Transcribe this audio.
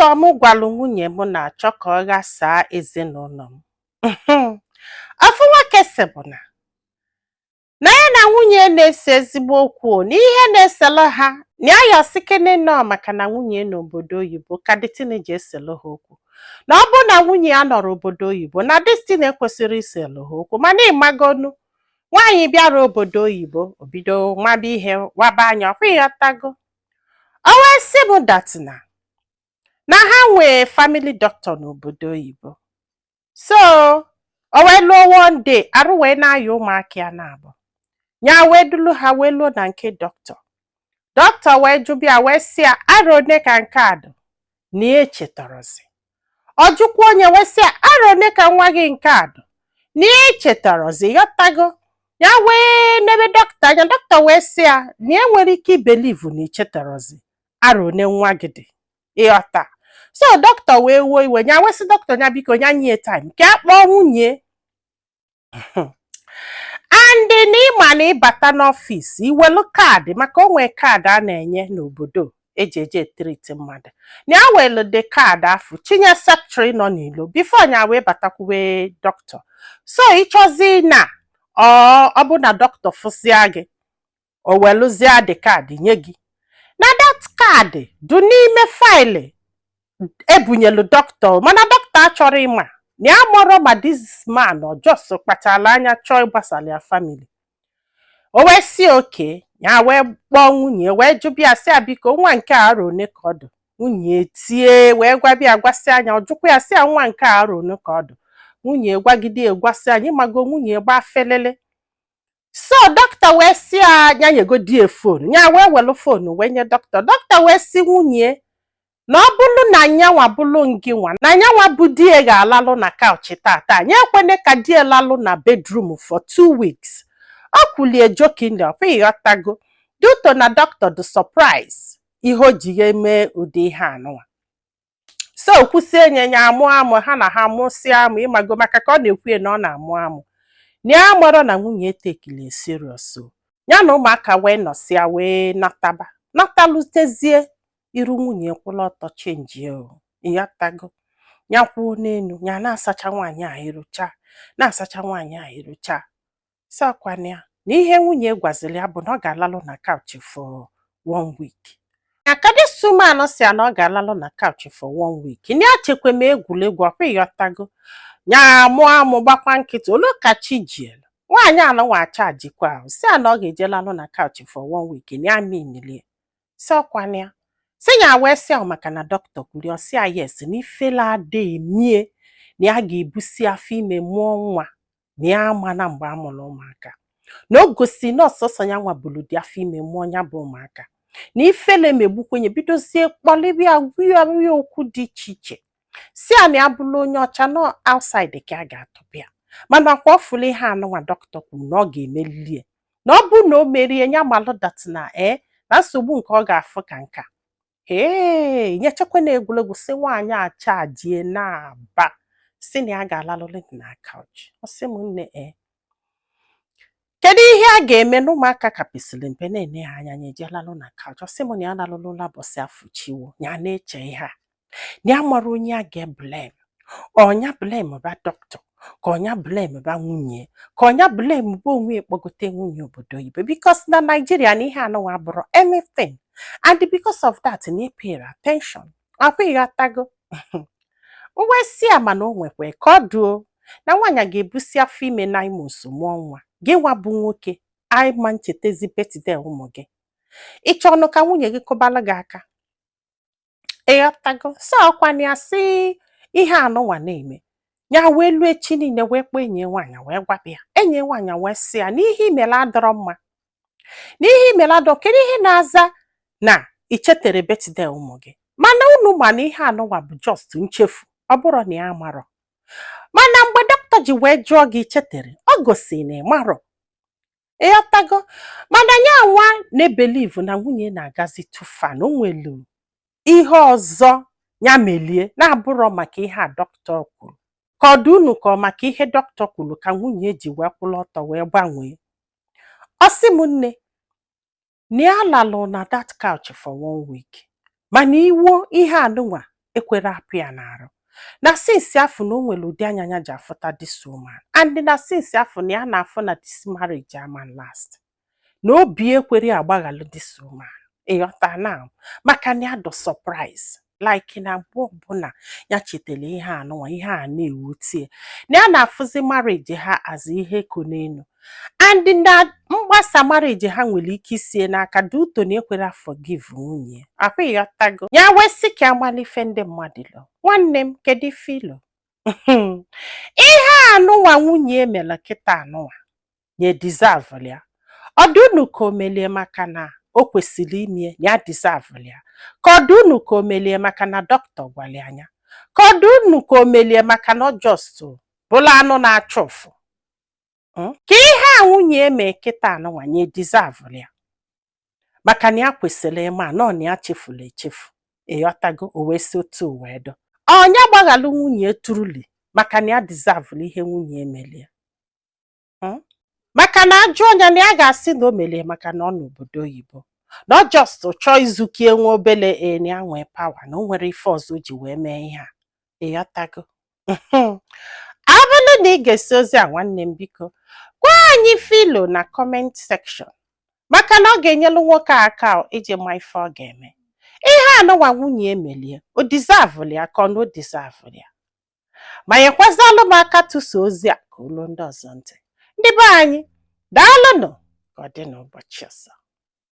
Dọkịta m gwalụ nwunye m na-achọ ka ọ ghasaa ezinụlọ m. Ofu nwoke sị bụ na ya na nwunye na-ese ezigbo okwu, na ihe na-eselu ha na ya ya sikene nọ maka na nwunye n'obodo oyibo ka the thing ji eselu ha okwu, na ọ bụrụ na nwunye ya nọrọ obodo oyibo na this thing ekwesịrị iselu ha okwu. Mana ịmagonu nwaanyị bịara obodo oyibo, obido nwaba ihe waba anya ọkwa, ịghọtago? O wee sị m that na ha nwee family doctor n'obodo oyibo. So o wee lụọ, one day arụ wee na-aya ụmụaka ya na-abụ ya, wee dulu ha wee lụọ na nke dọkịta. Dọkịta wee jụbịa, wee sị ya arọ one ka nke a dị, na ya echetọrọzi. Ọ jụkwa onye, wee sị ya arọ one ka nwa gị nke a dị, na ya echetọrọzi. Ghọtago? Ya wee nebe dọkịta anya. Dọkịta wee sị ya na ya nwere ike ibelieve na ichetọrọzi arọ one nwa gị dị, ịghọta? So dọkịta wee wuo iwe. Ya wee sị dọkịta ya biko ya nye time ka a kpọọ nwunye and na ịma na ịbata n'ọfịs iwelu card, maka onwe card a na-enye n'obodo eji eje treat mmadụ, na ya welu the card afụ chinye secretary nọ n'ilo before ya wee batakwuwe dọkịta. So ịchọzi na ọ bụ na dọkịta fụsịa gị, o welụzie the card nye gị, na that card dị n'ime file ebunyelu dọkịta. Mana dọkịta achọrọ ịma na ya mọrọ ma this man ọ just kpachala anya chọọ ịgbasara ya family. O wee si oke ya wee kpọọ nwunye, wee jụbịa, sị ya biko, nwa nke a arọ one ka ọ dị? Nwunye tie wee gwabịa, gwasị anya. Ọ jụkwa ya, sị ya nwa nke a arọ one ka ọ dị? Nwunye gwagide, gwasị anyị mago nwunye gba felele. So dọkịta wee sị ya ya nyegodi phone ya, wee welu phone wee nye dọkịta. Dọkịta wee sị nwunye na ọ bụrụ na nyanwa bụlụ ngị nwa, na nyanwa bụ die ga-alalụ na couch tata, nye ekwene ka die lalụ na bedroom for 2 weeks. Ọ kwulie jokingly, ọkwa ịghọtago, duto na dọkịta dị surprise ihe o ji ya eme ụdị ihe anụnwa. So kwụsie nye ya amụ amụ ha na ha mụsịa amụ, ịmago, maka ka ọ na-ekwu na ọ na-amụ amụ, na ya marọ na nwunye etekili serious o. Ya na ụmụaka wee nọsịa, wee nataba, natalutezie iru nwunye kwụla ọtọ chenjie o, ịghọtago? Ya kwuo n'elu ya na-asacha nwaanyị a irucha, na-asacha nwaanyị a irucha. Sọkwana ya na ihe nwunye gwaziri ya bụ na ọ ga-alalụ na couch for one week. Ya ka this woman si ya na ọ ga-alalụ na couch for one week, na ya chekwa m egwuregwu, ọkwa ịghọtago? Ya amụ amụ, gbakwa nkịtị. Olu ka chi jielu nwaanyị anụnwa achajikwa ahụ, si ya na ọ ga-eje lalụ na couch for one week, na ya minilie. Si ọkwana ya si ya wee sị ahụ maka na dọkịta kwuru. Ọ sị ya yes, na ifele ada emie, na ya ga-ebusi afọ ime mụọ nwa, na ya ama na mgbe a mụrụ ụmụaka na o gosi na ọsọsọ ya nwa buru dị afọ ime mụọ ya bụ ụmụaka, na ifele megbukwenye. Bidozie kpọlịbịa, gwa ya okwu dị iche iche, si ya na ya bụrụ onye ọcha nọ outside ka a ga-atụpụ ya, mana kwa ọ fụrụ ihe anụnwa dọkịta kwuru na ọ ga-emelili ya, na ọ bụrụ na o merie ya, malụ that na ee, na nsogbu nke ọ ga-afụ ka nka. Ee, nyechekwa na egwuregwu, si nwaanyị achajie na-aba, si na ya ga-alalụlị na couch. Ọ sị m nne, ee, kedu ihe a ga-eme na ụmụaka ka pesịrị mpe na-ene ha anya, ya eje lalụ na couch? Ọ sị m na ya lalụlụla bọsị afụchiwo, ya na-eche ihe a, na ya mara onye a ga-eblame. Ọnya blame ba dọkịta, ka ọnya blame ba nwunye, ka ọnya blame bụ onwe ya kpọgote nwunye obodo oyibo, because na Naijiria na ihe anụnwa abụrụ anything, and because of that na pay attention, akwa ịghọtago? Wee sị ya mana o nwekwa ka ọ duo na nwaanyị ga-ebusi afọ ime 9 months mụọ nwa, gị nwa bụ nwoke anyị ma nchetezi birthday ụmụ gị. Ịchọ ọnụ ka nwunye gị kụbalụ gị aka, ịghọtago? So ọkwana ya sị ihe anụnwa na-eme ya, wee lụọ echi niile, wee kpọọ enyi ya nwaanyị, wee gwaba ya. Enyi ya nwaanyị wee sị ya na ihe imere adọrọ mma, na ihe imere adọrọ. Kedu ihe na-aza na ichetere birthday ụmụ gị? Mana unu ma na ihe anụnwa bụ just nchefu, ọ bụrụ na ya amarọ. Mana mgbe dọkịta ji wee jụọ gị chetere, ọ gosi na ị marọ, ịghọtago? Mana ya nwa na-ebelieve na nwunye na-agazi too far, na o nwelu ihe ọzọ ya melie na-abụrọ maka ihe a dọkịta kwuru. Ka ọ dị unu ka ọ maka ihe dọkịta kwuru ka nwunye ji wee kwụrụ ọtọ wee gbanwee. Ọ sị m nne, na ya lalụ na that couch for one week, mana iwo ihe anụnwa. Ekwere apụ ya n'arụ na since afọ na o nwere ụdị anya ya ji afụta this woman, and na since afọ na ya na-afụ na this marriage ama last, na obi ekwere agbaghalụ this woman. Ịghọta na maka na ya dọ surprise, like na mgbe ọbụla ya chetara ihe anụnwa, ihe a na-ewutie na ya na-afụzi marriage ha as ihe ko n'elu, and na mgbasa marriage ha nwere ike isie n'aka duto na ekwere forgive nwunye akwa. Ịghọtago? Ya wee sị ka amalife ndị mmadụ lọ. Nwanne m, kedu ife ilo ihe anụnwa nwunye emela kịta anụnwa nye deserve ya? Ọ dị unu ka o melie maka na o kwesịrị ime ya, deserve ya, ka ọ dị unu ka o melie maka na dọkịta gwara anya, ka ọ dị unu ka o melie maka na ọ just bụrụ anụ na-achụ ụfụ? Ka ihe a nwunye eme kịta anụnwa nye deserve ya, maka na ya kwesịrị ịma nọ na ya chefuru echefu. Ịghọtago? O wee si otu wee dọ ọnya gbaghalụ nwunye truly, maka na ya deserve ihe nwunye emelie. Maka na ajụ ọnya na ya ga-asị na o melie maka na ọ n'obodo oyibo, na ọ just chọọ izukie nwa obele e na ya nwee power, na o nwere ife ọzọ o ji wee mee ihe a. Ịghọtago? Ọ bụrụ na ị ga-esi ozi a, nwanne m, biko gwa anyị filo na comment section, maka na ọ ga-enyelu nwoke a aka iji ma ife ọ ga-eme. Ihe anụnwa nwunye emelie, o deserve ya ka ọ na o deserve ya? Ma nyekwazalụ m aka tụso ozi a ka olu ndị ọzọ ntị. Ndị be anyị, daalụnụ. Ka ọ dị n'ụbọchị ọzọ.